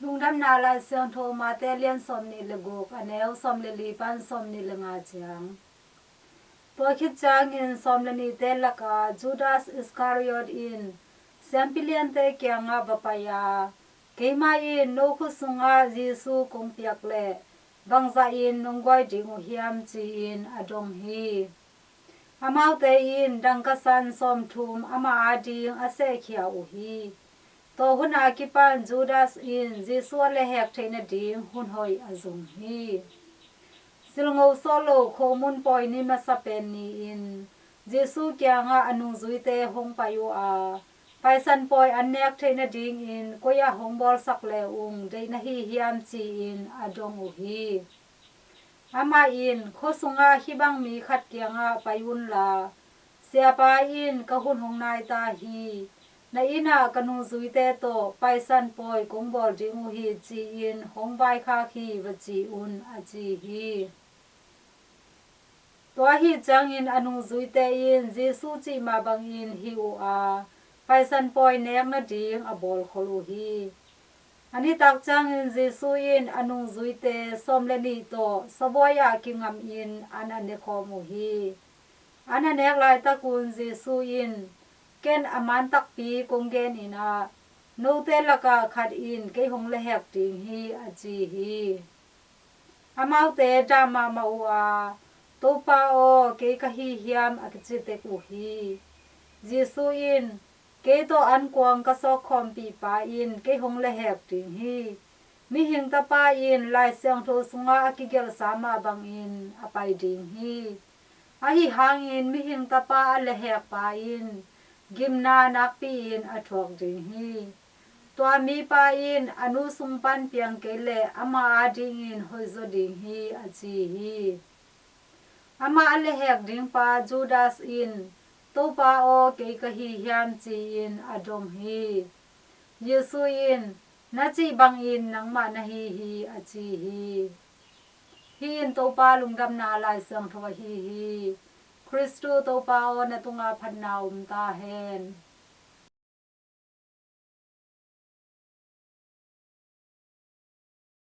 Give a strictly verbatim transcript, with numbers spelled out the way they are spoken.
Lungdamna Lai Siangtho Mate lian sawmnih le guk, a neu sawm le li pan sawmnih le nga ciang. Tua khit ciangin sawm le nihte lakah Judas Iskariot in siampi liante kiangah va pai a, "Keimah in no khut sungah Jesu kong piak leh bangzah in nong guai ding uh hiam?" ci-in a dong hi. Amaute in dangkasan sawmthum amah ading a sehkhia uh hi. Tua hun a kipan Judas in Jesu a lehhek theih nading hun hoih a zong hi. Silngo sawh lo khomun pawi ni masa pen ni-in Jesu kiangah a nungzuite hong pai uh a, Paisan pawi an nek theih nadingin koi-ah hong bawlsak le ung deih na hi hiam? ci-in a dong uh hi. Amah in, "Khua sungah hih bang mi khat kiangah pai unla, 'Siapa in ka hun hong nai ta hi. Na innah ka nungzuite tawh Paisan pawi kong bawl ding uh hi,' ci-in hong vaikhak hi," va ci un, a ci hi. Tua ahi ciangin a nungzuite in Jesu cih mah bangin hih uh a, Paisan pawi nek nading a bawlkhol uh hi. A nitak ciangin Jesu in a nungzuite sawm le nih tawh sabuai-ah kingamin an a nekhawm uh hi. An a nek laitakun Jesu in, "Ken a man takpi kong genin ah, note lakah khat in kei hong lehhek ding hi," a ci hi. Amaute dah mahmah uh a, "Topa aw, kei ka hi hiam?" a kici tek uh hi. Jesu in, "Kei tawh ankuang ka sawkkhawmpihpa in kei hong lehhek ding hi. Mihing Tapa in Lai Siangtho sungah a kigelhsa mah bangin a pai ding hi. Ahi hangin Mihing Tapa a lehhekpa in gimna nakpi-in a thuak ding hi. Tua mipa in a nu sung pan piang kei leh amah adingin hoihzaw ding hi," a ci hi. Amah a lehhek dingpa Judas in, "Topa aw, kei ka hi hiam?" ci-in a dong hi. Jesu in, "Na cih bangin nangmah na hi hi," a ci hi. Hih in Topa Lungdamna Lai Siangtho ahi hi. Khristu Topa aw, na tungah phatna om ta hen.